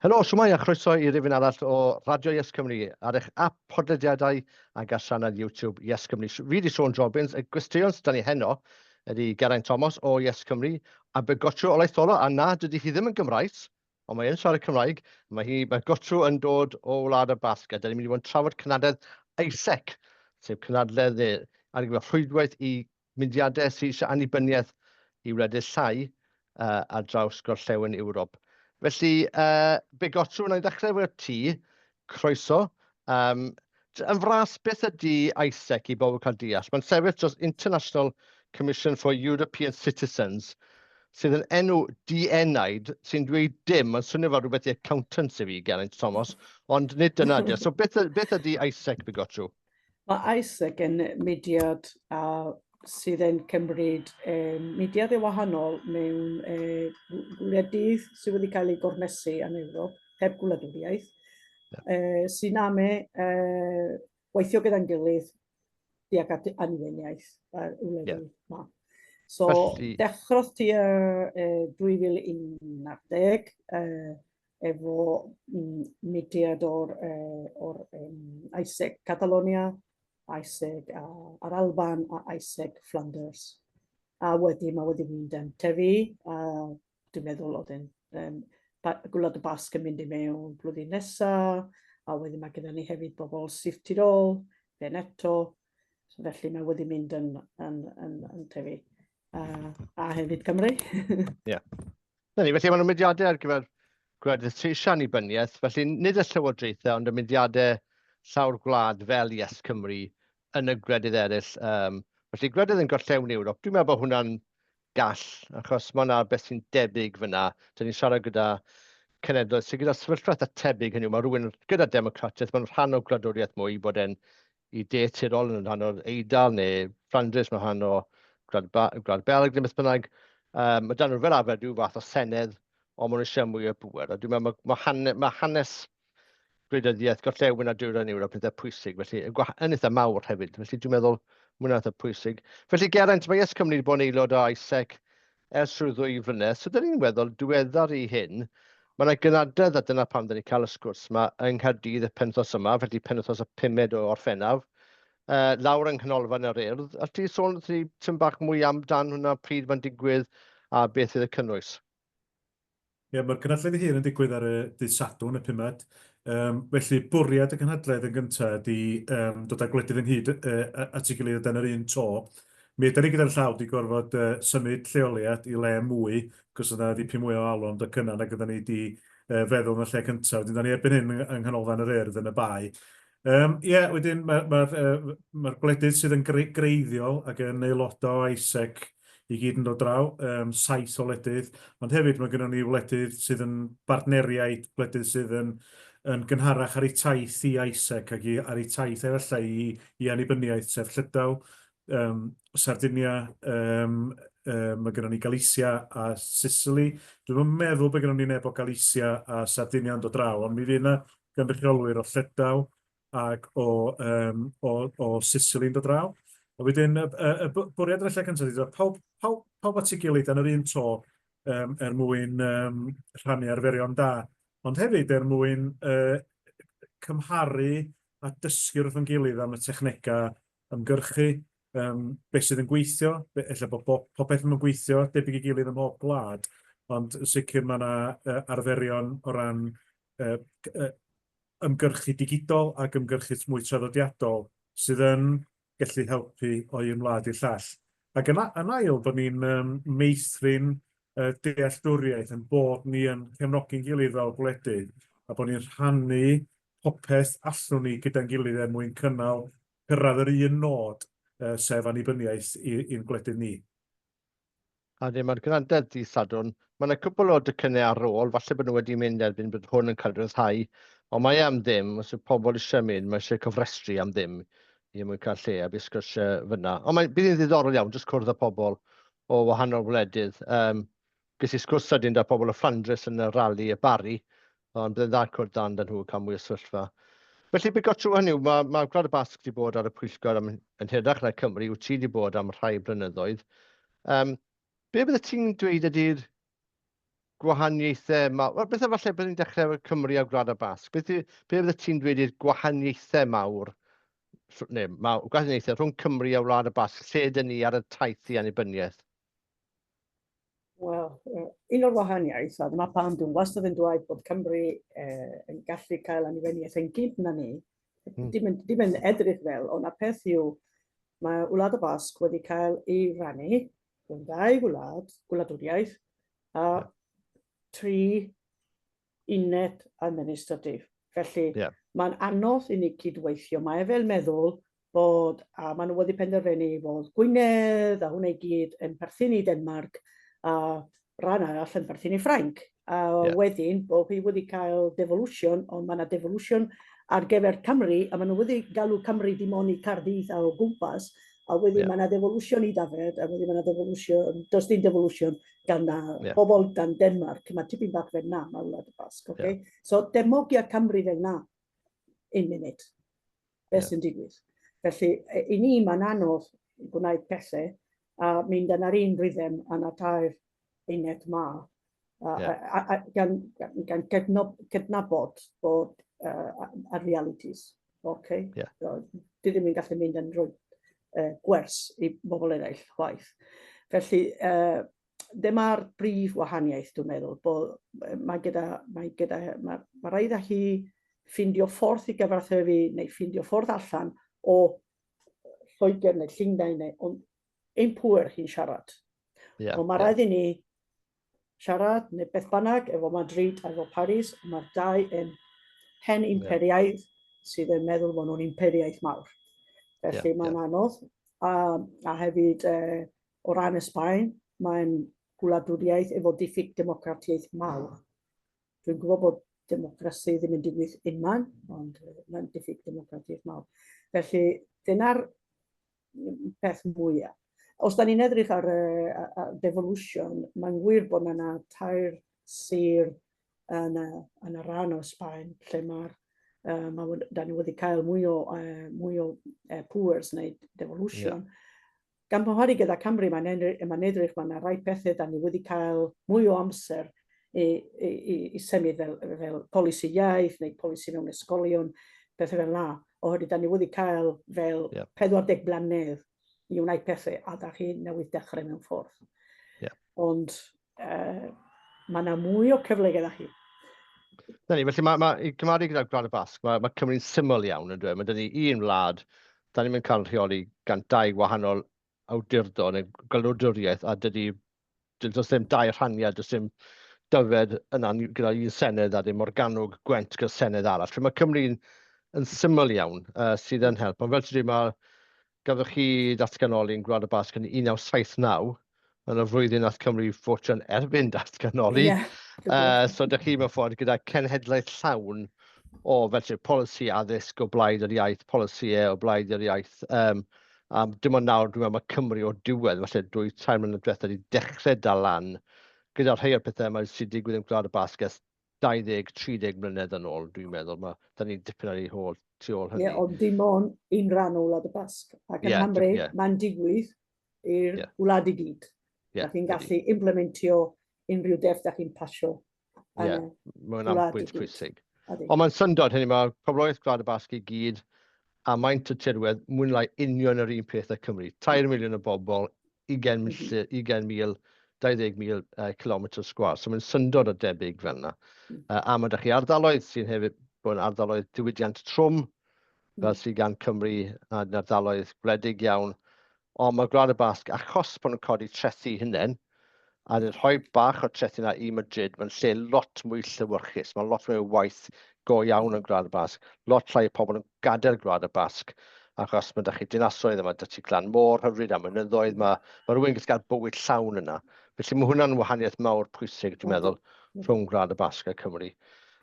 Helo, shwmae a chroeso i rifyn arall o Radio Yes Cymru ar eich app podlediadau ac ar sianel YouTube Yes Cymru. Fi 'di Siôn Jobbins, y gwesteion sydd 'da ni heno ydy Geraint Thomas o Yes Cymru a Begotro Olaitholo, a na, dydy hi ddim yn Gymraes, ond mae yn siarad Cymraeg. Mae hi, mae Gotro yn dod o Wlad y Basg, a 'da ni'n mynd i fod yn trafod cynadledd AIESEC, sef cynadledd neu ar gyfer rhwydwaith i mudiadau sydd eisiau annibyniaeth i wledydd llai ar draws gorllewin Ewrop. Felly, Begotro, wna i ddechrau efo ti. Croeso. Um, yn fras, beth ydy AIESEC i bobl cael deall? Mae'n sefyll dros International Commission for European Citizens, sydd yn enw dienaid sy'n dweud dim, mae'n swnio fel rhywbeth i accountants i fi, Geraint Thomas, ond nid dyna ydy. So beth, beth ydy AIESEC, Begotro? Mae AIESEC yn mudiad a sydd yn cymryd um, mudiadau wahanol mewn uh, gwledydd sydd wedi cael eu gormesu yn Ewrop, heb gwladwriaeth, yeah. uh, sy'n ame uh, weithio gyda'n gilydd tuag at annibyniaeth y wledydd yeah. yma. So, Felly... dechraudd tua uh, 2011, uh, efo mm, mudiad o'r, uh, or, um, AIESEC Catalonia, AIESEC a'r Alban a AIESEC Flanders. A wedyn mae wedi mynd yn tyfu, a dwi'n meddwl oedd yn um, Gwlad y Basg yn mynd i mewn blwyddyn nesaf, a wedyn mae gyda ni hefyd bobl Südtirol, Veneto, so felly mae wedi mynd yn, yn, yn, yn tyfu. A, a hefyd Cymru. Ie. yeah. Na ni, felly maen nhw'n mudiadau ar gyfer gwledydd sydd eisiau annibyniaeth, felly nid y llywodraethau, ond y mudiadau llawr gwlad fel Yes Cymru yn y gwledydd eraill. Um, felly gwledydd yn gorllewin Ewrop, dwi'n meddwl bod hwnna'n gall, achos mae yna beth sy'n debyg fyna. Dyn ni'n siarad gyda cenedloedd sydd gyda sefyllfa eitha tebyg, hynny yw, mae rhywun gyda democratiaeth, mae'n rhan o gwladwriaeth mwy bod e'n i De Tirol yn rhan o'r Eidal neu Fflandrys mae'n rhan o Gwlad, ba Gwlad Belg neu beth bynnag. Um, mae dan nhw fel arfer rhyw fath o senedd, ond maen nhw eisiau mwy o bŵer. A dwi'n meddwl mae, mae, hanes, mae hanes gwleidyddiaeth gorllewin a dwyrain Ewrop yn eitha pwysig, felly yn eitha mawr hefyd. Felly dwi'n meddwl mae hwnna'n eitha pwysig. Felly Geraint, mae Yes Cymru wedi bod yn aelod o AIESEC ers rhyw ddwy flynedd, so dyn ni'n weddol diweddar i hyn. Mae yna gynadledd, a dyna pam dyn ni'n cael y sgwrs yma, yng Nghaerdydd y penwythnos yma, felly penwythnos y pumed o Orffennaf, uh, lawr yng Nghanolfan yr Urdd. All ti sôn wrth ni tipyn bach mwy amdan hwnna, pryd mae'n digwydd a beth fydd y cynnwys? Ie, mae'r cynhadledd ei hun yn digwydd ar y dydd Sadwrn, y pumed. Um, felly, bwriad y cynhadledd yn gyntaf ydy um, dod â gwledydd ynghyd uh, at ei gilydd o dan yr un to. Mi ydy ni gyda'r llaw wedi gorfod uh, symud lleoliad i le mwy, cos oedd yna dipyn mwy o alw am docynnau nag oedden ni wedi uh, feddwl yn y lle cyntaf. Wedyn, da ni erbyn hyn yng, yng Nghanolfan yr Urdd yn y Bae. Um, ie, yeah, wedyn mae'r ma, ma, uh, ma gwledydd sydd yn greiddiol ac yn aelodau o AIESEC i gyd yn dod draw, um, saith o wledydd, ond hefyd mae gennym ni wledydd sydd yn bartneriaid, gwledydd sydd yn, yn gynharach ar eu taith i AIESEC ac i, ar eu taith efallai i, i annibyniaeth, sef Llydaw, um, Sardinia, um, um, mae gennym ni Galicia a Sicily. Dwi'n meddwl bod gennym ni neb o Galicia a Sardinia yn dod draw, ond mi fydd yna gynrychiolwyr o Llydaw ac o, um, o, o Sicily yn dod draw. A wedyn, y, y, y bwriad yn y lle cyntaf ydy dod pawb, pawb, pawb at ei gilydd dan yr un to um, er mwyn um, rhannu arferion da, ond hefyd er mwyn uh, cymharu a dysgu wrth yn gilydd am y technegau ymgyrchu, um, beth sydd yn gweithio, ella bod bob, popeth ddim yn gweithio debyg i gilydd ym mhob gwlad, ond yn sicr mae yna uh, arferion o ran uh, uh, ymgyrchu digidol ac ymgyrchu mwy traddodiadol sydd yn gallu helpu o un wlad i'r llall. Ac yn, yn ail, bod ni'n um, meithrin uh, dealltwriaeth yn bod ni yn cefnogi'n gilydd fel gwledydd a bod ni'n rhannu popeth allwn ni gyda'n gilydd er mwyn cynnal cyrraedd yr un nod, uh, sef annibyniaeth i'n gwledydd ni. A wedyn mae'r gynhadledd dydd Sadwrn. Mae yna cwpl o docynnau ar ôl, falle bod nhw wedi mynd erbyn bod hwn yn cael ei ryddhau, ond mae e am ddim, os yw pobl eisiau mynd, mae eisiau cofrestru am ddim i mwyn cael lle a bydd sgyrsiau fyna. Ond mae, bydd hi'n ddiddorol iawn, jyst cwrdd â pobl o wahanol wledydd. Um, ges i sgwrs sydyn 'da pobl o Fflandrys yn y rali y Barri, ond bydd yn dda cwrdd dan 'da nhw, cael mwy o sefyllfa. Felly, be got trwy hynny yw, mae, mae Gwlad y Basg wedi bod ar y pwyllgor am yn hirach na Cymru, wyt ti wedi bod am rhai blynyddoedd. Um, be bydde ti'n dweud ydy'r gwahaniaethau mawr? Wel, beth falle byddwn ni'n dechrau efo Cymru a Gwlad y Basg. Beth, be fydde ti'n dweud i'r gwahaniaethau mawr, neu mawr, gwahaniaethau rhwng Cymru a Wlad y Basg, lle ydyn ni ar y taith i annibyniaeth? Wel, un o'r wahaniaeth, a dyma pam dwi'n wastad yn dweud bod Cymru eh, yn gallu cael annibyniaeth yn gynt na ni, dim, yn, dim yn edrych fel, ond y peth yw, mae Wlad y Basg wedi cael ei rannu rhwng ddau wlad, gwladwriaeth, a tri uned administratif. Felly, yeah. mae'n anodd i ni cydweithio. Mae e fel meddwl bod, a maen nhw wedi penderfynu fod Gwynedd a hwnna i gyd yn perthyn i Denmark a rhan arall yn perthyn i Ffrainc. A yeah. wedyn, bod hi wedi cael devolution, ond mae yna devolution ar gyfer Cymru, a maen nhw wedi galw Cymru dim ond i Cardydd a o gwmpas, a wedyn yeah. mae yna devolution i Dafed, a wedyn mae yna devolution, does dim devolution gan na yeah. pobl gan Denmark, mae tipyn bach fel na, mae Wlad y Basg, okay? Yeah. So, demogia Cymru fel na, un munud, beth yeah. sy'n digwydd. Felly, i ni, mae'n anodd gwneud pethau a mynd yn yr un rhythm a na tair uned ma. A, yeah. a, a, gan, gan, gan cydnabod bod uh, a realities. Okay? Yeah. So, dwi ddim yn gallu mynd yn rhoi gwers i bobl eraill chwaith. Felly, dyma'r brif wahaniaeth, dwi'n meddwl, bod mae gyda, mae gyda, mae, mae rhaid â hi ffindio ffordd i gyfathrebu neu ffindio ffordd allan o Lloegr neu Llundain neu, ond ein pŵer hi'n siarad. Yeah, ond mae rhaid i ni siarad neu beth bynnag efo Madrid a efo Paris, mae'r dau yn hen imperiaidd yeah. sydd yn meddwl bod nhw'n imperiaeth mawr. Felly yeah, mae'n yeah. anodd. A, a hefyd, eh, o ran y Sbaen, mae'n gwladwriaeth efo diffyg democratiaeth mawr. Dwi'n gwybod bod democrasi ddim yn digwydd unman, ond mae'n diffyg democratiaeth mawr. Felly, dyna'r peth mwyaf. Os da ni'n edrych ar y devolution, mae'n wir bod yna tair sir yn y, yn y rhan o Sbaen lle mae'r uh, ma, da ni wedi cael mwy o, uh, mwy o uh, pŵers neu devolution. Yeah. Gan gymharu gyda Cymru, mae'n mae edrych, mae yna rai pethau da ni wedi cael mwy o amser i, i, i, i symud fel, fel polisi iaith neu polisi mewn ysgolion, pethau fel yna, oherwydd da ni wedi cael fel yeah. 40 blynedd i wneud pethau a da chi newydd dechrau mewn ffordd. Yeah. Ond uh, mae yna mwy o cyfle gyda chi. Na ni, felly mae, mae, i gymharu gyda Gwlad y Basg, mae, mae Cymru'n syml iawn yn dweud. Mae dyn ni un wlad, da ni'n cael rheoli gan dau wahanol awdurdod neu gwladwriaeth, a dydy, does dim dau rhaniad, does dim Dyfed yna gyda un senedd a dim Morgannwg, Gwent gyda senedd arall. Felly mae Cymru'n yn syml iawn uh, sydd yn help. Ond fel ti'n dweud, mae gafodd chi ddatganoli yn Gwlad y Basg yn 1979, yn y flwyddyn nath Cymru fotio'n erbyn datganoli. Yeah, so dych chi mewn ffordd gyda cenhedlaeth llawn o felly polisi addysg o blaid yr iaith, polisïau o blaid yr iaith. Um, a dim ond nawr, dwi'n meddwl, mae Cymru o'r diwedd, falle dwy, tair mlynedd diwethaf, wedi dechrau dal lan gyda rhai o'r pethau yma sydd digwydd yn Gwlad y Basg ers 20, 30 mlynedd yn ôl, dwi'n meddwl. Mae, da ni'n dipyn ar ei hôl tu ôl hynny. Ie, yeah, ond dim ond un rhan o Wlad y Basg. Ac yn yeah, Nghymru, yeah. mae'n digwydd i'r yeah. wlad i gyd. Yeah, da chi'n gallu implementio unrhyw deddf da chi'n pasio. Ie, yeah, mae'n bwynt pwysig. Ond mae'n syndod hynny, mae poblogaeth Gwlad y Basg i gyd a maint y tirwedd mwy neu lai union yr un peth â Cymru. 3 miliwn o bobl, 20 milltir, 20,000, 20,000 uh, kilometr sgwâr. So mae'n syndod o debyg fel yna. Uh, a mae ydych chi ardaloedd sy'n hefyd bod yn ardaloedd diwydiant trwm, fel sydd gan Cymru a ardaloedd gwledig iawn. Ond mae Gwlad y Basg, achos bod nhw'n codi trethi hunain, a yn rhoi bach o'r trethi yna i Madrid, mae'n lle lot mwy llewyrchus. Mae lot mwy o waith go iawn yn Gwlad y Basg. Lot llai o pobl yn gadael Gwlad y Basg, achos mae 'da chi dinasoedd, a mae 'da ti glan môr hyfryd a mynyddoedd, mae, mae rhywun gallu cael bywyd llawn yna. Felly mae hwnna'n wahaniaeth mawr pwysig, dwi'n meddwl, rhwng Gwlad y Basg a Cymru.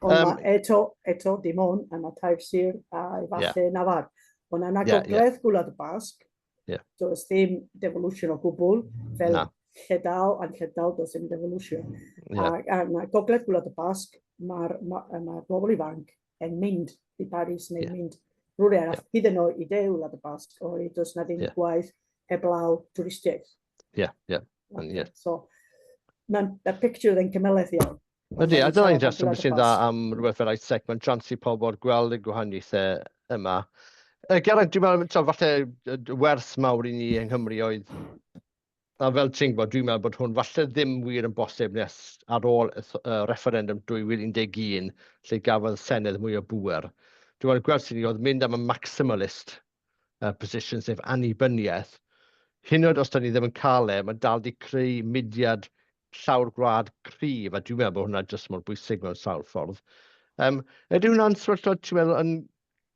Ond um, eto, eto, dim ond, yna tair sir a efallai yeah. Nafar. Ond yna yeah, gogledd yeah. Gwlad y Basg, yeah. does dim devolution o gwbl, fel Na. Llydaw a'n Llydaw, does dim devolution. Yeah. A, a, a gogledd Gwlad y Basg, mae'r ma, ma bobl ifanc yn mynd i Paris neu yeah. mynd rhywle arall, yeah. hyd yn oed i de Wlad y Basg, oherwydd does na ddim yeah. gwaith heblaw twristiaeth. Ie, ie. So, Mae'n y picture yn cymhleth iawn. Ydy, a dyna'n rheswm sy'n dda am rhywbeth fel ISEC, mae'n chance i pobl gweld y gwahaniaethau yma. Geraint, dwi'n meddwl, to, falle werth mawr i ni yng Nghymru oedd, a fel ti'n gwybod, dwi'n meddwl bod hwn falle ddim wir yn bosib nes ar ôl y referendum 2011, lle gafodd Senedd mwy o bŵer. Dwi'n meddwl gwers i ni oedd mynd am y maximalist position, sef annibyniaeth. Hyd yn oed os da ni ddim yn cael e, mae dal di creu mudiad llawr gwlad cryf, a dwi'n meddwl bod hwnna jyst mor bwysig mewn sawl ffordd. Ydy hwnna'n sefyllfa, ti'n meddwl, yn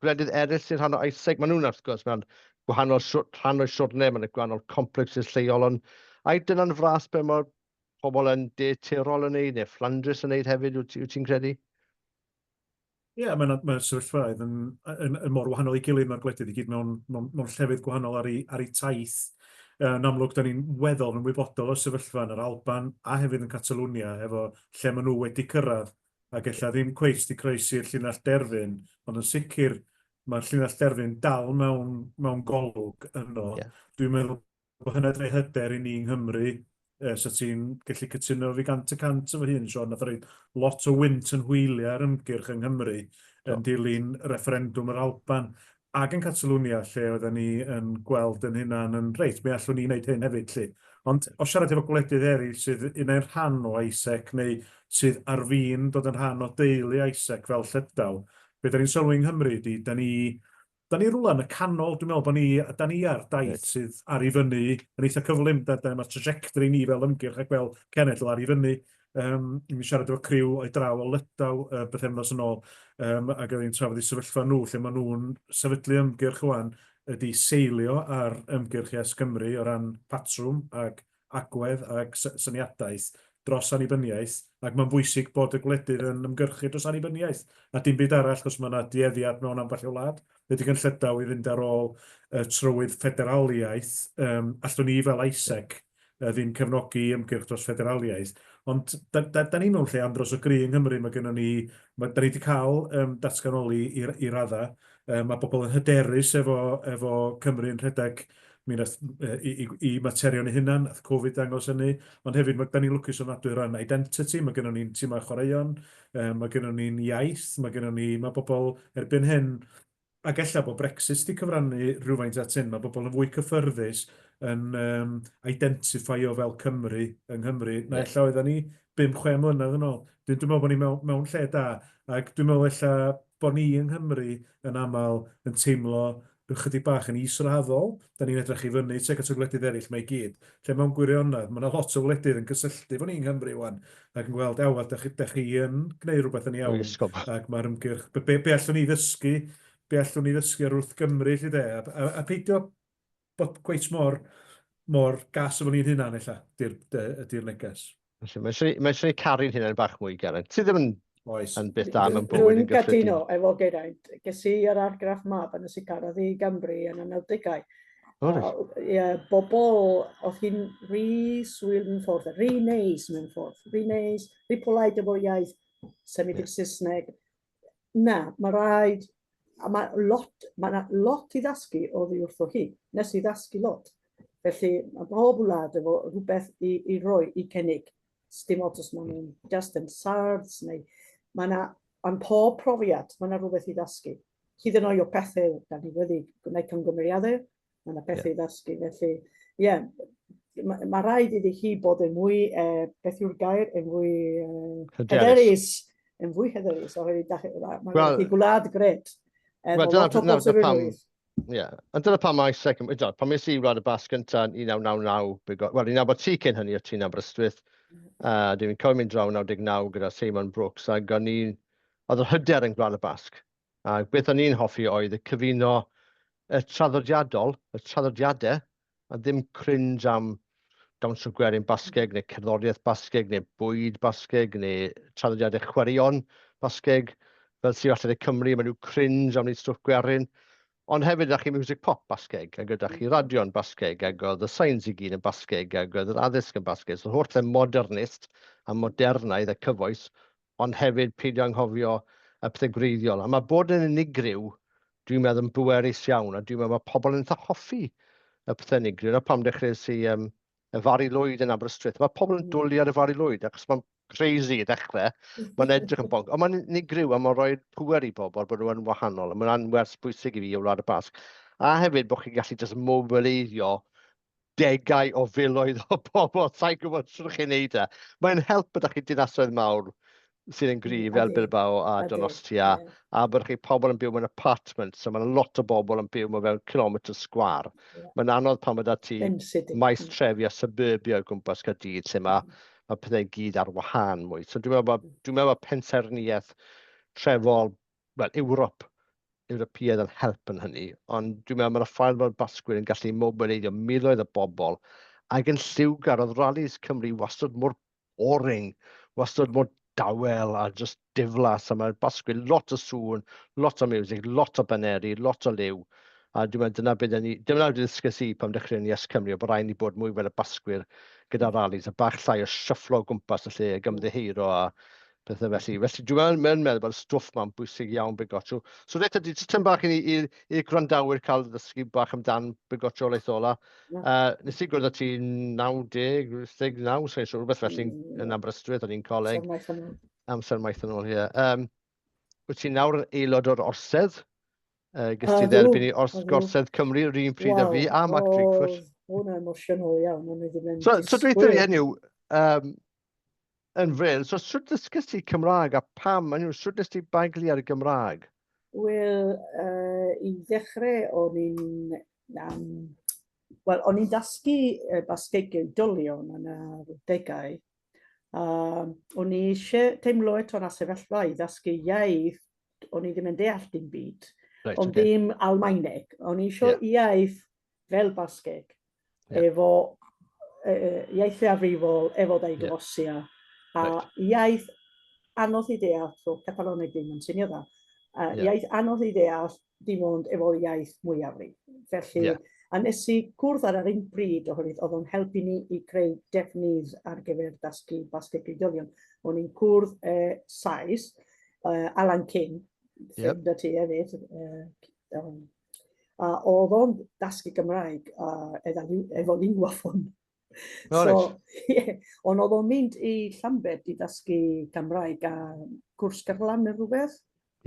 gwledydd eraill sy'n rhan o ISEC? Maen nhw'n, wrth gwrs, mewn gwahanol rhan o'i siwrne, maen nhw'n gwahanol complexes lleol, ond ai dyna'n fras be mae pobl yn De Tyrol yn neud, neu Flandres yn neud hefyd, wyt ti'n credu? Ie, yeah, mae'n mae sefyllfaoedd yn, yn, yn mor wahanol i gilydd, mae'r gwledydd i gyd mewn, mewn, mewn llefydd gwahanol ar ei, ar ei taith. Yn amlwg, da ni'n weddol yn wyboddol o'r sefyllfa yn yr Alban a hefyd yn Catalwnia, efo lle maen nhw wedi cyrraedd, ac ella ddim cweit 'di croesi'r llinell derfyn, ond yn sicr mae'r llinell derfyn dal mewn, mewn golwg yno. Yeah. Dwi'n meddwl bod hynny'n rhoi hyder i ni yng Nghymru, so ti'n gallu cytuno fi 100% efo hyn, Siôn, nath roi lot o wynt yn hwyliau'r ymgyrch yng Nghymru yn dilyn refferendwm yr Alban ac yn Catalwnia, lle oedden ni yn gweld yn hunan yn reit, mi allwn ni wneud hyn hefyd, 'lly. Ond o siarad efo gwledydd eraill sydd un ai'n rhan o ISEC neu sydd ar fin dod yn rhan o deulu ISEC fel Llydaw, be da ni'n sylwi yng Nghymru ydy, da ni Da ni rwla yn y canol, dwi'n meddwl bod ni, da ni ar daith sydd ar i fyny yn eitha cyflym, da, da, mae'r trajectory ni fel ymgyrch ac fel cenedl ar i fyny. Um, ni'n siarad efo criw o'i draw o Lydaw uh, bythefnos yn ôl, um, ac oedd hi'n trafod eu sefyllfa nhw, lle maen nhw'n sefydlu ymgyrch wan, ydy seilio ar ymgyrch Yes Cymru o ran patrwm ac agwedd ac syniadaeth dros annibyniaeth, ac mae'n bwysig bod y gwledydd yn ymgyrchu dros annibyniaeth, a dim byd arall, achos mae yna dueddiad mewn ambell i wlad, enwedig yn Llydaw, i fynd ar ôl y trywydd ffederaliaeth. Um, allwn ni fel ISEC ddim cefnogi ymgyrch dros ffederaliaeth, ond da, da, da ni mewn lle andros o gry yng Nghymru, mae gennym ni, mae, da ni wedi cael um, datganoli i, i raddau, um, mae bobl yn hyderus efo, efo Cymru yn rhedeg mi wnaeth i, i, i materion ei hunan, nath Covid dangos hynny, ond hefyd mae, da ni'n lwcus ofnadwy o ran identity, mae gennym ni'n timau chwaraeon, um, mae gennym ni'n iaith, mae gennym ni, mae bobl erbyn hyn, ac ella bod Brexit wedi cyfrannu rhywfaint at hyn, mae bobl yn fwy cyffyrddus yn um, identify-o fel Cymru yng Nghymru, na ella oedden ni 5-6 mlynedd yn ôl. Dwi'n dwi meddwl bod ni mewn, mewn lle da, ac dwi'n meddwl ella bod ni yng Nghymru yn aml yn teimlo rhyw chydig bach yn israddol, da ni'n edrych i fyny tuag at y gwledydd eraill 'ma i gyd, lle mewn gwirionedd mae 'na lot o wledydd yn cysylltu efo ni yng Nghymru wan ac yn gweld, ew, dach chi, dach chi yn gwneud rhywbeth yn iawn ac mae'r ymgyrch, be, be, be allwn ni ddysgu, be allwn ni ddysgu ar wrth Gymru, 'lly de, a, a, a peidio bod cweit mor, mor gas efo ni'n hunan, ella, di'r, ydy'r neges. Felly, mae eisiau, mae eisiau ni caru'n hunain bach mwy, Geraint. Sydd ddim yn, Oes. yn beth da mewn bywyd yn gyffredin. Dwi'n cytuno efo Geraint. Ges i yr argraff ma pan nes i cyrraedd i Gymru yn y 90au. O, reit. Ie, bobl, oedd hi'n rhy swil mewn ffordd, rhy neis mewn ffordd, rhy neis, rhy polite efo'r iaith, symud i'r Saesneg. Na, mae rhaid, a mae lot, mae yna lot i ddysgu oddi wrtho hi. Nes i ddysgu lot. Felly mae pob wlad efo rhywbeth i, i roi, i cynnig. Dim ots os maen nhw'n just yn sards neu... Mae yna, am pob profiad, mae yna rhywbeth i ddysgu. Hyd yn oed o pethau da ni wedi gwneud camgymeriadau, mae yna pethau i ddysgu. Felly, ie, yeah, mae ma rhaid iddi hi bod yn mwy, beth yw'r gair, yn fwy hyderus. Yn fwy hyderus, oherwydd mae well, gwlad gret. Efo well, lot o posibilrwydd. Ie, yeah. Ond dyna pam mae second, well, pan es i Wlad y Basg gyntaf yn 1999, wel, i'n nabod ti cyn hynny, o ti'n Aberystwyth, a dwi'n cofio mynd draw 99 gyda Simon Brooks, ac o'n i'n, oedd yr hyder yn Gwlad y Basg. A beth o'n i'n hoffi oedd y cyfuno y traddodiadol, y traddodiadau, a ddim cringe am dawnsio gwerin Basgeg neu cerddoriaeth Basgeg neu bwyd Basgeg neu traddodiadau chwaraeon Basgeg, fel sydd falle de Cymru, maen nhw cringe am wneud stwff gwerin. Ond hefyd, ydych chi music pop Basgeg, ac ydych chi radio'n Basgeg, ac oedd y signs i gyd yn Basgeg, ac oedd yr addysg yn Basgeg. So holl le modernist a modernaidd a cyfoes, ond hefyd peidio anghofio y pethau gwreiddiol. A mae bod yn unigryw, dwi'n meddwl, yn bwerus iawn, a dwi'n meddwl mae pobl yn eitha hoffi y pethau unigryw. Na pam dechreuais i um, Y Fari Lwyd yn Aberystwyth. Mae pobl yn dwlu ar y Fari Lwyd, achos mae'n crazy i ddechrau. Mae'n edrych yn bonc. Ond mae'n unigryw a mae'n rhoi pŵer i bobl bod nhw yn wahanol. A mae'n wers bwysig i fi o Wlad y Basg. A hefyd bod chi'n gallu just mobileiddio degau o filoedd o bobl. Sa'n gwybod sut chi'n neud e. Mae'n help bod chi dinasoedd mawr sydd yn gryf fel Bilbao a Donostia, a bod chi pobl yn byw mewn apartment, so mae'n lot o bobl yn byw mewn fewn kilometr sgwar. Mae'n anodd pan mae 'da ti maes trefi a suburbia o gwmpas Caerdydd lle mae, mae pethau i gyd ar wahân mwy. So dwi'n meddwl bod, dwi'n meddwl bod pensaernïaeth trefol, wel, Ewrop, Ewropeaidd yn help yn hynny, ond dwi'n meddwl mae'r ffaith bod Basgwyr yn gallu mobileiddio miloedd o bobl ac yn lliwgar, oedd rallies Cymru wastad mor boring, wastad mor dawel a just diflas, a mae'r Basgwyr lot o sŵn, lot o music, lot o baneri, lot o liw, a dwi'n meddwl dyna beth ni, dyna beth ddysges i pan dechreuon ni Yes Cymru, o bod rhaid ni bod mwy fel y Basgwyr gyda rallies, a bach llai o shufflo o gwmpas y lle ac ymddiheuro a pethau felly. Felly dwi'n meddwl, meddwl bod y stwff ma'n bwysig iawn Bigotxo. So reit ydy, jyst bach i ni, i'r gwrandawyr cael ddysgu bach amdan Bigotxo Olaizola. Nes i gwrdd â ti 90, 89, sa'n siŵr, rhywbeth felly yn Aberystwyth, o'n i'n coleg. Amser maith yn ôl. Amser maith yn ôl, ie. Um, wyt ti'n nawr yn aelod o'r Orsedd? Ges ti dderbyn i ors Gorsedd Cymru yr un pryd â fi a Mark Drakeford. Hwna emosiynol iawn, o'n i ddim yn So, so dweud fi hynny yw, um, yn fyr, so sut ddysgest ti Cymraeg a pam, hynny yw, sut nes ti baglu ar y Gymraeg? Wel, uh, i ddechrau, o'n i'n... Um, Wel, o'n i'n dasgu uh, Basgeg oedolion yn y degau. Uh, o'n i eisiau teimlo eto na sefyllfa i ddysgu iaith, o'n i ddim yn deall dim byd, right, ond okay. ddim Almaeneg. O'n i eisiau yeah. iaith fel Basgeg, yeah. efo iaith leiafrifol, efo diglossia, yeah. a right. iaith anodd i deall, so Cataloneg ddim yn syniad dda, yeah. iaith anodd i deall, dim ond efo iaith mwyafrif. Felly, yeah. a nes i cwrdd ar yr un bryd oherwydd oedd o'n helpu ni i creu defnydd ar gyfer dasgu Basgeg oedolion. O'n i'n cwrdd Sais, Alan King, yep. ffrind ti hefyd, a oedd o'n dasgu Gymraeg efo linguaphone. Oh, so, yeah, ond oedd o'n mynd i Llambed i ddysgu Cymraeg a cwrs Gerlan neu rhywbeth,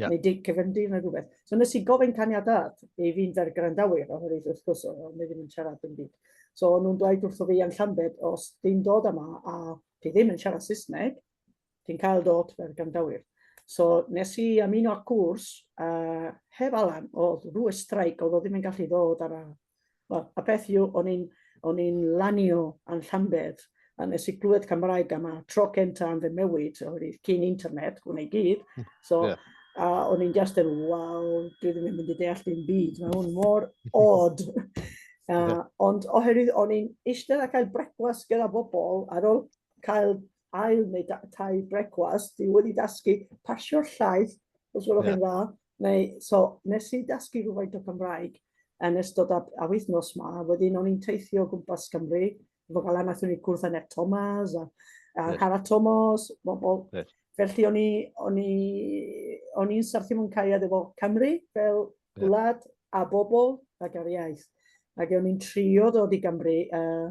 yeah. neu dig cyfyndir neu rhywbeth. So nes i gofyn caniatâd i fynd ar gwrandawyr, oherwydd wrth gwrs o'n i ddim yn siarad yn byd. So o'n nhw'n dweud wrtho fi yn Llambed, os ti'n dod yma a ti ddim yn siarad Saesneg, ti'n cael dod fel gwrandawyr. So nes i ymuno â'r cwrs, uh, heb Alan, oedd rhyw streic, oedd o ddim yn gallu ddod ar a... Wel, a beth yw, o'n i'n o'n i'n lanio yn Llambed, a nes i glywed Cymraeg am y tro cynta yn fy mywyd, oherwydd cyn internet, hwnna i gyd. So, yeah. a o'n i'n just yn, waw, dwi ddim yn mynd i deall dim byd, mae hwn mor odd. Uh, ond oherwydd o'n i'n eistedd a cael brecwast gyda bobl ar ôl cael ail neu tair brecwast, dwi wedi dasgu pasio'r llaeth, os gwelwch chi'n dda. Neu, so, nes i dasgu rhywfaint o Gymraeg yn ystod a, a wythnos ma, wedyn o'n i'n teithio o gwmpas Cymru, efo gael nathon ni cwrdd â Ned Thomas a, a right. Hara Thomas, bobl. Right. Felly o'n i, o'n i, o'n i'n syrthio mewn cariad efo Cymru fel gwlad a bobl ac ar iaith. Ac o'n i'n trio dod i Gymru, uh,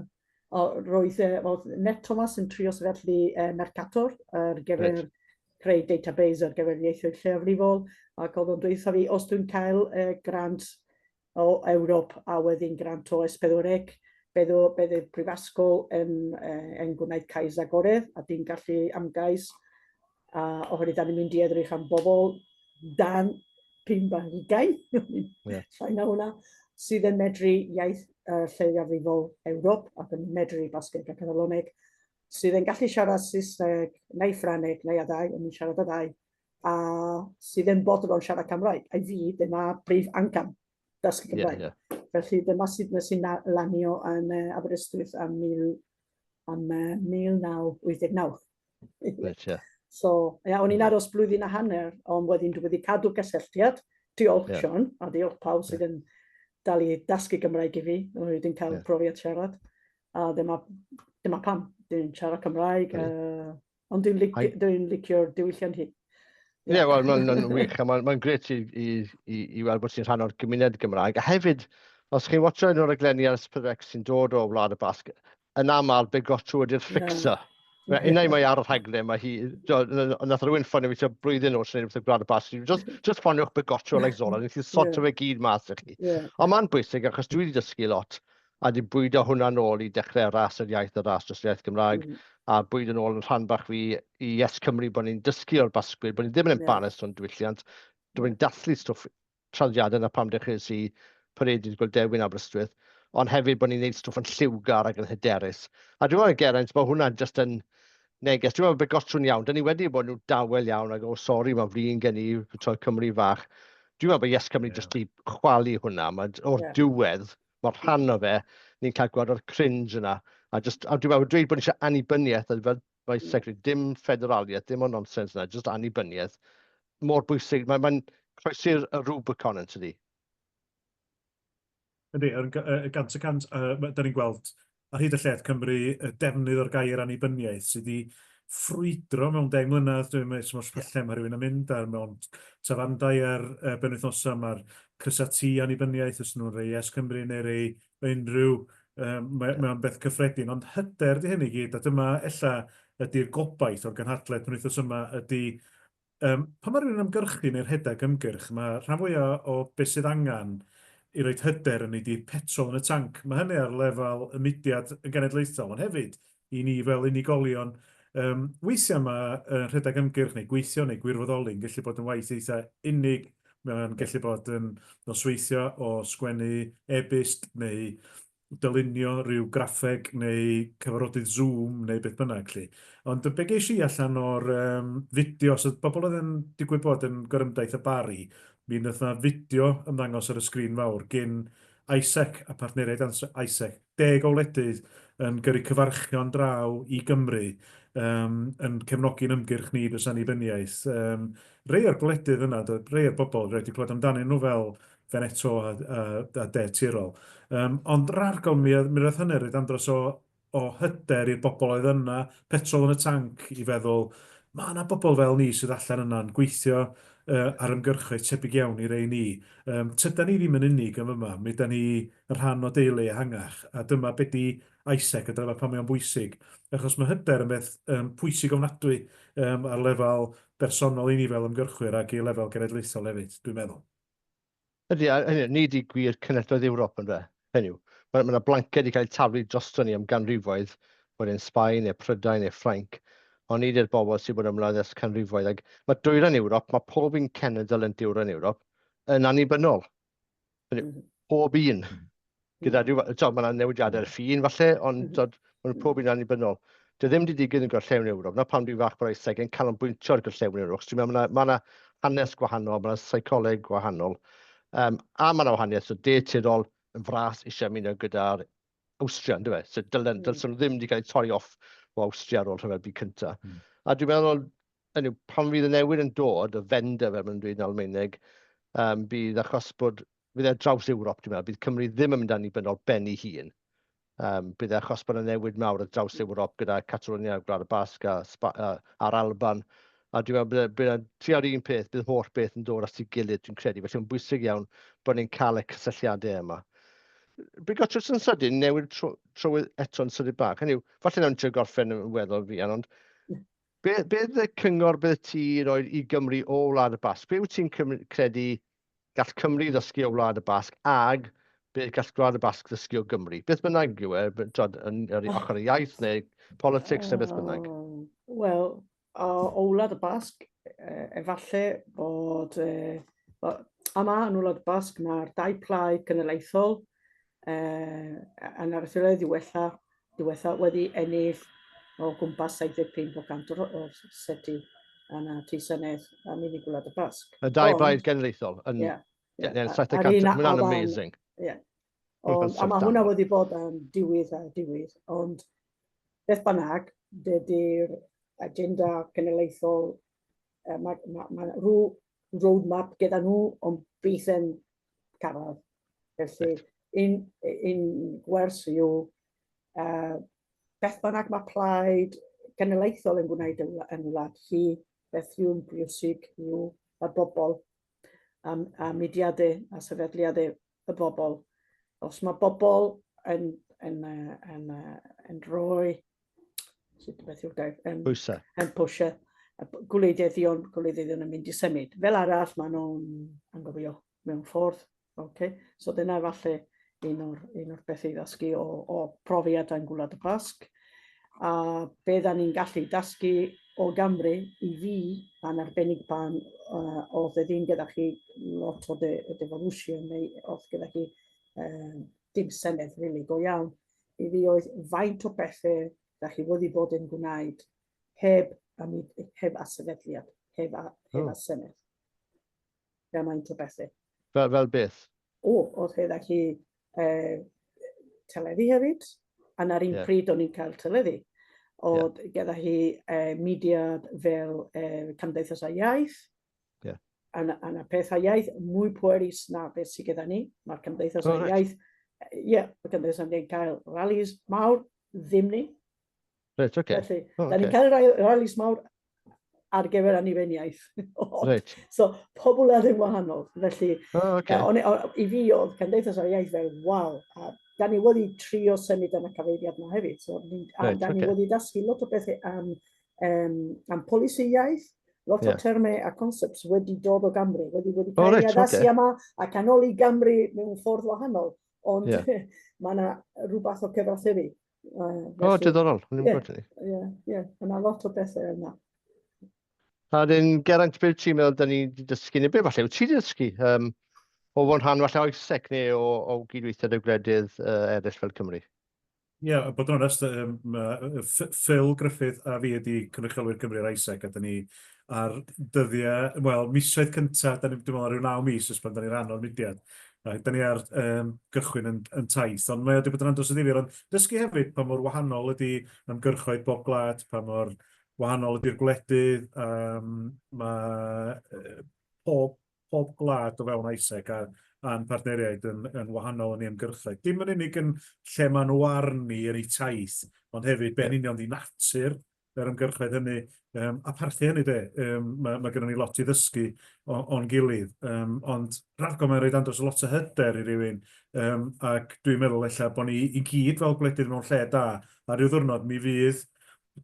O, roedd, uh, oedd Ned Thomas yn trio sefydlu uh, Mercator ar gyfer right. creu database ar gyfer ieithoedd lleiafrifol, ac oedd o'n dweud fi, os dwi'n cael uh, grant o Ewrop a wedyn grant o S4C, bydd, bydd y prifysgol yn, uh, yn gwneud cais agored a dwi'n gallu amgais a oherwydd da ni'n mynd i edrych am bobl dan 5 ar hugain, yeah. llai na hwnna, sydd yn medru iaith uh, lleiafrifol Ewrop ac yn medru Basgeg a Cataloneg, sydd yn gallu siarad Saesneg neu Ffrangeg neu y ddau, o'n i'n siarad y ddau, a sydd yn bodlon siarad Cymraeg. A fi, dyma brif ancam dysgu Cymraeg. Yeah, yeah. Felly dyma sydd nes i lanio yn Aberystwyth am, mil, am uh, 1989. Reit, ie. So, ia, o'n i'n aros blwyddyn a hanner, ond wedyn dwi wedi cadw gysylltiad. Diolch, yeah. Sean, a diolch pawb sydd yn dal i dasgu Gymraeg i fi, o'n i wedi cael yeah. profiad siarad. A dyma, dyma pam, dwi'n siarad Cymraeg, yeah. uh, ond dwi'n lic, dwi licio'r diwylliant hi. Ie, yeah, wel, mae'n ma wych, a mae'n ma grêt i, i, i, i weld bod ti'n rhan o'r gymuned Gymraeg. A hefyd, os chi'n watcho un o'r raglenni ar S4C sy'n dod o Wlad y Basg, yn aml Bigotw ydy'r fixer. Yeah. Unai mae ar y rhaglen, mae hi, nath rhywun ffonio fi tua blwyddyn o'r sy'n wrth y Gwlad y Basg, just ffoniwch Bigotw Alexola, nes i sorto yeah. fe gyd mas i chi. Yeah. Ond mae'n bwysig achos dwi wedi dysgu lot, a di bwydo hwnna nôl i dechrau ras yr iaith, y ras dros yr iaith Gymraeg, a bwydo nôl yn rhan bach fi i Yes Cymru bod ni'n dysgu o'r Basgwyr, bod ni ddim yn embarrassed o'n diwylliant, bod ni'n dathlu stwff traddodiadau na pam dechreuais i parade Gŵyl Dewi yn Aberystwyth, ond hefyd bod ni'n gwneud stwff yn lliwgar ac yn hyderus. A dwi'n meddwl, Geraint, bod hwnna'n just yn neges. Dwi'n meddwl bod Gotrw'n iawn. Dyn ni wedi bod nhw dawel iawn ac, o, oh, sori, mae'n flin gen i, troi Cymru fach. Dwi'n meddwl bod Yes Cymru yeah. just i chwalu hwnna. Mae, o'r yeah. diwedd, mae'r rhan o fe, ni'n cael gweld o'r cringe yna. A, just, a dwi'n meddwl, dweud bod ni eisiau annibyniaeth, fel Vice Secretary, dim ffederaliaeth, dim o'r nonsens yna, just annibyniaeth. Mor bwysig, mae'n mae croesi'r Rubicon yn tydi. Yndi, 100%, da ni'n gweld ar hyd y lled Cymru y defnydd o'r gair annibyniaeth sydd wedi ffrwydro mewn 10 mlynedd. Dwi'n meddwl, yeah. lle mae rhywun yn mynd ar mewn tafarndai ar benwythnosau, mae'r crysau T annibyniaeth, os nhw'n rei Yes Cymru neu rei unrhyw, um, mae, mae o'n beth cyffredin, ond hyder di hynny gyd, a dyma ella ydy'r gobaith o'r gynhadledd penwythnos yma ydy Um, pan mae rhywun yn ymgyrchu neu'n rhedeg ymgyrch, mae rhan fwyaf o beth sydd angen i roed hyder yn ei di petrol yn y tanc. Mae hynny ar lefel y mudiad yn genedlaethol, ond hefyd i ni fel unigolion. Um, weithiau mae uh, rhedeg ymgyrch neu gweithio neu gwirfoddoli yn gallu bod yn waith eitha unig. Mae'n gallu bod yn nosweithio o sgwennu e-byst neu dylunio rhyw graffeg neu cyfarfodydd Zoom neu beth bynnag 'lly. Ond be ges i allan o'r um, fideo, so bobl oedd yn digwydd bod yn gorymdaith y Bari, mi wnaeth yna fideo ymddangos ar y sgrin fawr gyn Isaac a partneriaid Isaac, 10 o wledydd yn gyrru cyfarchion draw i Gymru um, yn cefnogi'n ymgyrch ni dros annibyniaeth. Um, rei o'r gwledydd yna, rei o'r bobl, rhaid i clywed amdanyn nhw fel Veneto a, a, a De Tirol. Um, ond rargol, mi, mi roedd hynny rhaid andros o, o hyder i'r bobl oedd yna, petrol yn y tanc, i feddwl, mae yna bobl fel ni sydd allan yna'n gweithio uh, ar ymgyrchoedd tebyg iawn i rei ni. Um, tyda ni ddim yn unig yn yma, mi da ni yn rhan o deulu ehangach, a dyma be di Isaac, a dyma pam mae o'n bwysig. Achos mae hyder yn beth um, pwysig ofnadwy um, ar lefel bersonol i ni fel ymgyrchwyr ac i lefel genedlaethol hefyd, dwi'n meddwl. Ydy, a hynny, ni di gwir cenhedloedd Ewrop yn fe. Hynny yw, mae yna blanced wedi cael ei taflu drosto ni am ganrifoedd, bod e'n Sbaen neu Prydain neu Ffrainc, ond ni di'r bobl sydd bod ymlaen ers canrifoedd. Ac mae dwyrain Ewrop, mae pob un cenedl yn dwyrain Ewrop yn annibynnol. Hynny yw, pob un. Gyda rhyw, tod, mae yna newidiadau ar y ffin falle, ond mm. tod, maen nhw pob un annibynnol. Dyw e ddim wedi digwydd yn gorllewin Ewrop. Na pam dwi'n fach bod Iseg yn canolbwyntio ar gorllewin Ewrop. Dwi'n meddwl mae yna hanes gwahanol, mae yna seicoleg gwahanol. Um, a mae yna wahaniaeth, so De Tirol yn fras eisiau ymuno gyda'r Awstria, ynddo fe? So dylen, dylsen nhw ddim wedi cael eu torri off o Awstria ar ôl Rhyfel Byd Cyntaf. A dwi'n meddwl, hynny yw, pan fydd y newid yn dod, y Wende fel maen nhw'n dweud yn Almaeneg, um, bydd achos bod, fydd e draws Ewrop, dwi'n meddwl, bydd Cymru ddim yn mynd annibynnol ben ei hun. Um, bydd e achos bod yna newid mawr ar draws Ewrop gyda Catalonia, Gwlad y Basg a Sba a, a'r Alban. A dwi'n meddwl bydd, bydd tua'r un peth, bydd holl beth yn dod at ei gilydd, dwi'n credu. Felly mae'n bwysig iawn bod ni'n cael y cysylltiadau yma. Brigot, jyst yn sydyn, newid trywydd eto'n sydyn bach. Hynny yw, falle nawn ni trio gorffen yn weddol fuan, ond Be, beth y cyngor bydde ti roi i Gymru o Wlad y Basg? Be wyt ti'n credu gall Cymru ddysgu o Wlad y Basg ag beth gall Gwlad y Basg ddysgu o Gymru? Beth bynnag yw e, twod, yn yr ochr y iaith neu politics neu beth bynnag. Wel, o, o Wlad y Basg, efallai bod... yma yn Wlad y Basg mae'r dau plaid cenedlaethol yn yr etholiad ddiwetha diwetha wedi ennill o gwmpas 75 o gant o'r, or seti yn y Tŷ Senedd am unig Gwlad y Basg. Y dau blaid genedlaethol yn yeah, yeah, yeah, 70%, mae'n hwnna'n amazing. Ie. Ond, a mae hwnna wedi bod yn diwydd a diwydd, ond beth bynnag, dydy'r agenda genedlaethol, mae ma, ma rhyw roadmap gyda nhw, ond byth yn cyrraedd. Felly, un, un gwers yw, uh, beth bynnag mae plaid genedlaethol yn gwneud yn, yn wlad hi, beth yw'n bwysig yw y bobl a, a mudiadau a sefydliadau y bobl. Os mae bobl yn yn, yn, yn rhoi, sut beth yw'r gair? Yn, pwysau. Yn pwysau. Gwleidyddion, gwleidyddion yn mynd i symud. Fel arall, maen nhw'n anghofio mewn ffordd. Okay? So dyna falle un o'r, un o'r bethau i ddysgu o, o profiad yn Gwlad y Basg. A be da ni'n gallu dysgu o Gymru i fi, a'n arbennig pan oedd e ddim gyda chi lot o de, devolution neu oedd gyda chi dim senedd really go iawn, i fi oedd faint o bethau da chi wedi bod yn gwneud heb, heb a sefydliad, heb a, heb a senedd. Gymaint o bethau. Fel, fel beth? O, oedd gyda chi teledu hefyd, a na'r un pryd o'n i'n cael teledu. Oedd gyda hi mudiad fel Cymdeithas a Iaith, a, na, a na pethau iaith mwy pwerus na beth sydd gyda ni. Mae'r Cymdeithas oh, right. Iaith, ie, yeah, mae Cymdeithas a Iaith cael rallies mawr, ddim ni. Reit, oce. Okay. Felly, oh, okay. da ni'n cael rallies mawr ar gyfer annibyniaeth. Reit. So, pobl ar yn wahanol. Felly, oh, okay. on, on, i fi oedd Cymdeithas ar Iaith fel, waw, a da ni wedi trio symud yn y cyfeiriad yna hefyd. So, ni, a right, da ni okay. wedi dysgu lot o bethau am, um, am polisi iaith, lot o termau a concepts wedi dod o Gymru, wedi wedi cael oh, right, ei addasu okay. yma a canoli Gymru mewn ffordd wahanol. Ond mae yna rhywbeth o cyfathrebu. O, diddorol. O'n i'n gwybod hynny. Ie, ie. Mae yna lot o bethau yna. A dyn, Geraint, beth ti'n meddwl da ni wedi dysgu, neu beth falle wyt ti wedi dysgu um, o fod yn rhan falle o ISEC neu o, o gydweithio â gwledydd eraill fel Cymru? Ie, yeah, bod yn onest, um, Phil Griffith a fi ydi cynrychiolwyr Cymru ar ISEC, a da ni ar dyddiau, wel, misoedd cyntaf, da ni, dwi'n meddwl, rhyw 9 mis ers pan da ni rhan o'r mudiad. A da ni ar um, gychwyn yn, yn taith, ond mae o wedi bod yn andros o ddifyr, ond dysgu hefyd pa mor wahanol ydy ymgyrchoedd bob gwlad, pa mor wahanol ydy'r gwledydd, um, mae pob, pob gwlad o fewn ISEC a, a'n partneriaid yn, yn wahanol yn ei ymgyrchoedd. Dim yn unig yn lle maen nhw arni yn eu taith, ond hefyd be'n union di natur yr ymgyrchoedd hynny, um, a parchu hynny de, um, mae, mae gennym ni lot i ddysgu o'n gilydd, um, ond rhagor mae'n rhaid andros o lot o hyder i rywun, um, ac dwi'n meddwl ella bod ni i gyd fel gwledydd mewn lle da, a rhyw ddwrnod mi fydd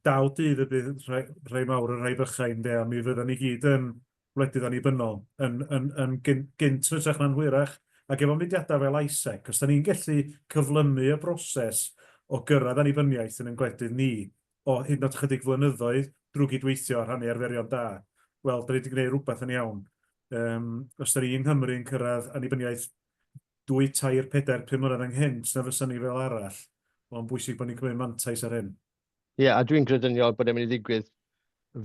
daw dydd y bydd rhai, rhai mawr a rhai bychain de, a mi fyddan ni gyd yn wledydd annibynnol yn, yn, yn gynt, gynt yn hytrach na'n hwyrach. Ac efo mudiadau fel ISEC, os da ni'n gallu cyflymu y broses o gyrraedd annibyniaeth yn ein gwledydd ni, o hyd yn oed chydig flynyddoedd drwy gydweithio a rhannu arferion da, wel, da ni wedi gwneud rhywbeth yn iawn. Um, os da ni yng Nghymru yn cyrraedd annibyniaeth 2, 3, 4, 5 mlynedd ynghynt na fysa ni fel arall, mae'n bwysig bod ni'n cymryd mantais ar hyn. Ie, a dwi'n grediniol bod e'n mynd i ddigwydd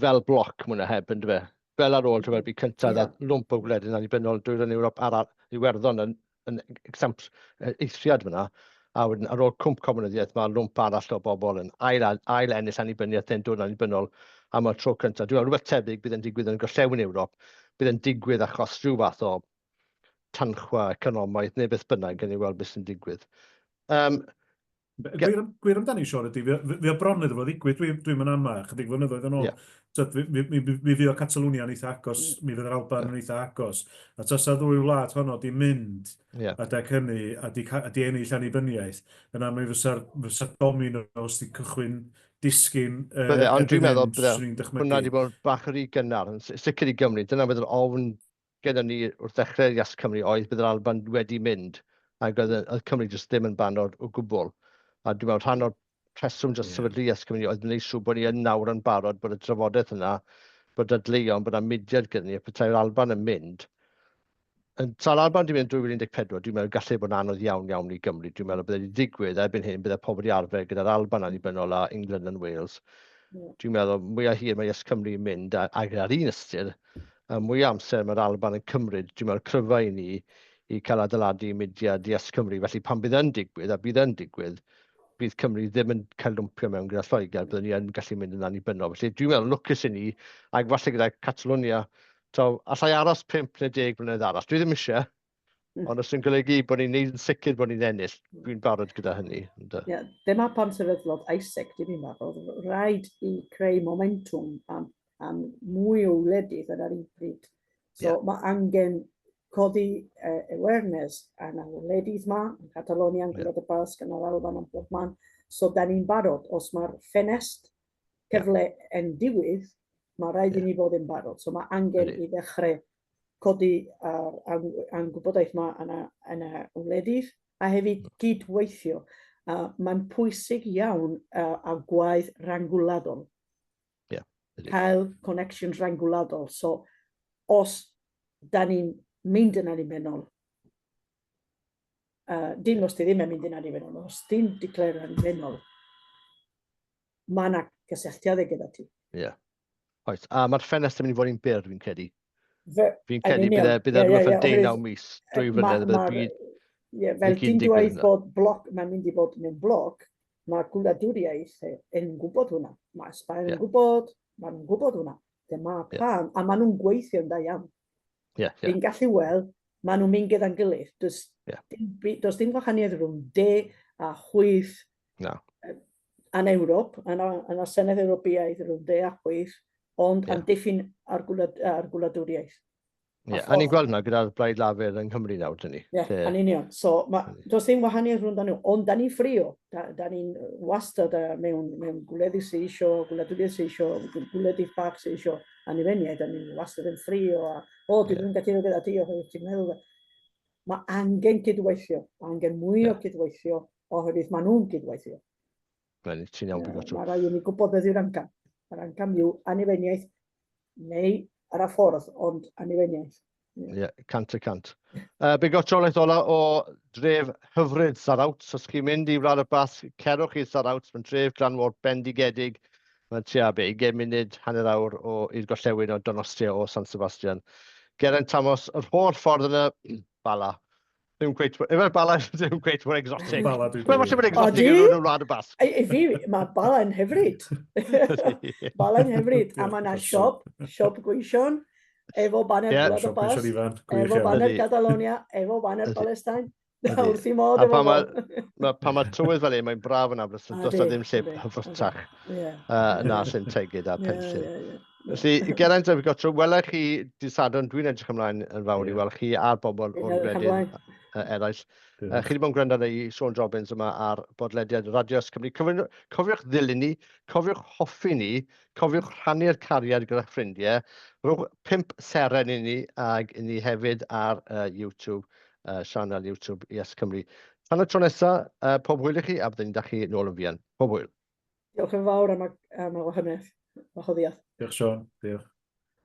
fel bloc mwy na heb, yndyfe? Fel ar ôl Rhyfel Byd Cyntaf, yeah. lwmp o gwledydd annibynnol dwyrain Ewrop a'r Iwerddon yn, yn exempt, eithriad fyna, a wedyn ar ôl cwmp comunyddiaeth mae lwmp arall o bobl yn ail, ail ennill annibyniaeth neu'n dod yn annibynnol am y tro cyntaf. Dwi'n meddwl rhywbeth tebyg bydd yn digwydd yn gorllewin Ewrop, bydd yn digwydd achos rhyw fath o tanchwa economaidd neu beth bynnag, gawn ni weld beth sy'n digwydd. Um, Gwir, gwir amdani, Siôn, ydy, fi o bron iddo fo ddigwydd, dwi'n dwi mynd ama, chydig flynyddoedd yn ôl. Yeah. So, mi, mi, mi, mi fi o Catalwnia yn eitha agos, mm. mi fydd yr Alban yn eitha agos. A tasa ddwy wlad honno di mynd yeah. adeg hynny a di, a di ennill annibyniaeth, yna mi fysa'r fysa dominos di cychwyn disgyn. Bydde, ond dwi'n meddwl, bydde, hwnna di bod bach yr i gynnar, yn sicr i Gymru. Dyna fydd yr ofn gyda ni wrth ddechrau Yes Cymru oedd bydd yr Alban wedi mynd ac oedd, oedd Cymru jyst ddim yn barod o gwbl. A dwi'n meddwl rhan o'r rheswm dros yeah. sefydlu Yes Cymru oedd wneud siŵr bod ni yn nawr yn barod bod y drafodaeth yna, bod dadleuon, bod yna mudiad gyda ni, a petai'r Alban yn mynd. Yn tra'r Alban wedi mynd yn 2014, dwi'n meddwl gallai bod yn anodd iawn iawn i Gymru. Dwi'n meddwl bydde wedi digwydd, erbyn hyn bydde pobl wedi arfer gyda'r Alban annibynnol a England and Wales. Dwi'n meddwl mwyaf hir mae Yes Cymru yn mynd, a, a gyda'r un ystyr, y mwy o amser mae'r Alban yn cymryd, dwi'n meddwl, cryfau i ni i cael adeiladu mudiad Yes Cymru. Felly pan bydd yn digwydd, a bydd yn digwydd, bydd Cymru ddim yn cael lwmpio mewn gyda Lloegr, byddwn ni yn gallu mynd yn annibynnol. Felly dwi'n meddwl lwcus i ni, ac falle gyda Catalonia, to, allai aros 5 neu 10 blynedd arall. Dwi ddim eisiau, ond os yn golygu bod ni'n neud yn sicr bod ni'n ennill, dwi'n barod gyda hynny. Ie, yeah, dyma pam sefydlodd ISEC, dwi'n meddwl, rhaid i creu momentum am, am mwy o wledydd yn yr un pryd. So yeah. mae angen codi awareness yn y wledydd ma, yn Catalonia, yn Gwlad y Basg, yn yr Alban, yn bob man. So, da ni'n barod. Os mae'r ffenest cyfle yn digwydd, mae rhaid i ni fod yn barod. So mae angen i ddechrau codi ar angwybodaeth yma yn y, yn y wledydd a hefyd gydweithio. Mae'n pwysig iawn a gwaith rhangwladol. Yeah, Cael connections rhangwladol. So, os da ni'n mynd yn annibynnol, dim os ti ddim yn mynd yn annibynnol, os ti'n declare annibynnol, mae yna cysylltiadau gyda ti. Ie. Yeah. Oes, a mae'r ffenest yn mynd i fod yn byr, fi'n credu. Fi'n credu bydd e, bydd e rhywbeth fel deunaw mis, 2 flynedd, bydd y byd... Ie, fel ti'n dweud bod bloc, mae'n mynd i fod mewn bloc, mae gwladwriaeth yn gwybod hwnna. Mae Sbaen yn gwybod, maen nhw'n gwybod hwnna. Dyma plan, a maen nhw'n gweithio'n da iawn. Yeah, yeah. Fi'n gallu weld, maen nhw'n mynd gyda'n gilydd. Does, yeah. dim, does dim gwahaniaeth rhwng de a chwith no. yn Ewrop, yn y, yn y Senedd Ewropeaidd rhwng de a chwith, ond yeah. amddiffyn ar, gwlad, ar gwladwriaeth. Ie, yeah, a ni'n gweld hwnna gyda'r Blaid Lafur yng Nghymru nawr, dyn ni. Ie, yeah, yn union. So, ma, does ddim wahaniaeth rhwng nhw, ond da ni'n ffrio. Da, da ni'n wastad mewn, mewn gwledydd sydd isio, gwledydd sydd isio, gwledydd bach sydd isio annibyniaeth, da ni'n wastad yn ffrio, a, o, dwi ddim yn gallu gyda ti, oherwydd ti'n meddwl. Mae angen cydweithio, mae angen mwy o cydweithio, oherwydd maen nhw'n cydweithio. Wel, ti'n iawn, yeah, Mae rhaid i ni gwybod beth yw'r amcan. Mae'r amcan yw annibyniaeth neu ar y ffordd, ond annibyniaeth. Ie, yeah, 100%. Bigotrolaeth ola o dref hyfryd Zarautz. Os chi'n mynd i Wlad y Basg, cerwch i Zarautz. Mae'n dref glanmor bendigedig. Mae'n tua be, 20 munud, hanner awr o, i'r gorllewin o Donostia o San Sebastian. Geraint Thomas, yr holl ffordd yn y Bala. Ddim cweit, efo'r Bala ddim cweit mor exotic. Bala dwi'n Wel, falle bod exotic yn rhywun o Wlad y Basg. I, fi, mae Bala yn hyfryd. Bala yn hyfryd. A mae yna siop, siop gweision, efo baner yeah. Gwlad y Basg, efo baner Catalonia, efo baner Palestine. Wrth i modd efo fo. Pan mae tywydd fel un, mae'n braf yn Aberystwyth, does na ddim lle hyfrytach na Llyn Tegid a Penllyn. Felly, Geraint a Gotro, welai chi dydd Sadwrn, dwi'n edrych ymlaen yn fawr i weld chi a'r bobl o'r gwledydd eraill. Chi wedi bod yn gwrando ar ei Siôn Jobbins yma ar bodlediad Radio Cymru. Cofiwch, cofiwch ddilyn ni, cofiwch hoffi ni, cofiwch rhannu'r cariad gyda'ch ffrindiau. Rhowch 5 seren i ni ag i ni hefyd ar YouTube, sianel YouTube Yes Cymru. Tan y tro nesaf, pob hwyl i chi a byddwn ni'n da chi nôl yn fuan. Pob hwyl. Diolch yn fawr am y, am y wahoddiad. Diolch Siôn, diolch.